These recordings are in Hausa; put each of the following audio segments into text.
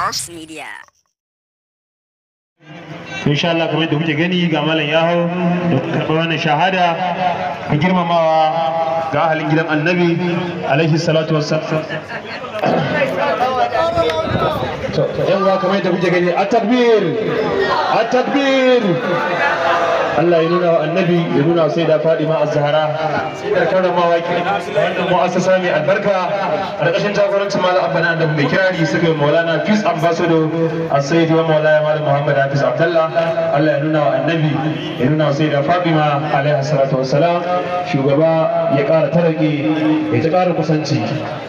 House Media. Insha Allah, kamar yadda kuke gani, ga malam ya hau da karɓar wannan shahada ta girmamawa ga ahalin gidan Annabi alaihi salatu wassalam. To yan uwa, kamar yadda kuke gani, at-takbir, at-takbir! Allah ya nuna wa Annabi, ya nuna wa Sayyida Fadima Az-Zahra. Da karramawa ke wannan mu'assasa mai albarka a ƙarƙashin jagorancin Malam Abba na Annabi mai kirari, suka yi Maulana Peace Ambassador As-Sayyidi wa Maulana Malam Muhammad Hafiz Abdullah. Allah ya nuna wa Annabi, ya nuna wa Sayyida Fatima alaiha salatu wassalam. Shugaba ya ƙara taraki, ya ta ƙara kusanci.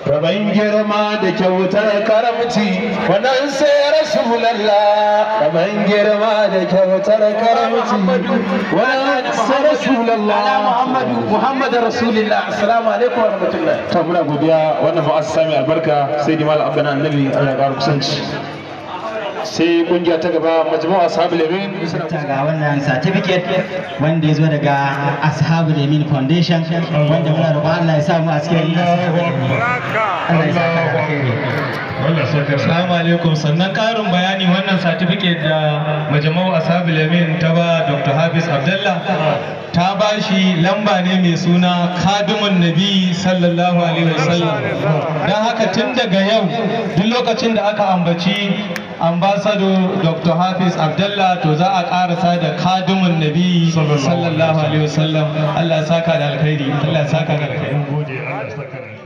Rabayin girma da kyautar karamci, wannan sai Rasulallah. Rabayin girma da kyautar karamci, wannan sai Rasulallah. Muhammadu Muhammad Rasulullah. Assalamu alaikum wa rahmatullah. To muna godiya, wannan mu'assasa mai albarka, sai di Malam Abba na Annabi, Allah ya ƙara kusanci. Sai kungiya ta gaba, Majmu'a Ashabul Yamin. Ga wannan certificate wanda ya zo daga Ashabul Yamin Foundation, wanda muna roƙon Allah ya sa mu a cikin Ashabul Yamin. Allah ya saka da alkhairi. Assalamu alaikum. Sannan karin bayani, wannan certificate da Majmu'u Ashabul Yamin ta ba Dr. Hafiz Abdullah, ta ba shi lamba ne mai suna Kadimun Nabi sallallahu alaihi wasallam. Don haka tun daga yau, duk lokacin da aka ambaci Ambassador Dr. Hafiz Abdullah, to za a karasa da Kadimun Nabi sallallahu alaihi wasallam. Allah ya saka da alkhairi, Allah ya saka da alkhairi.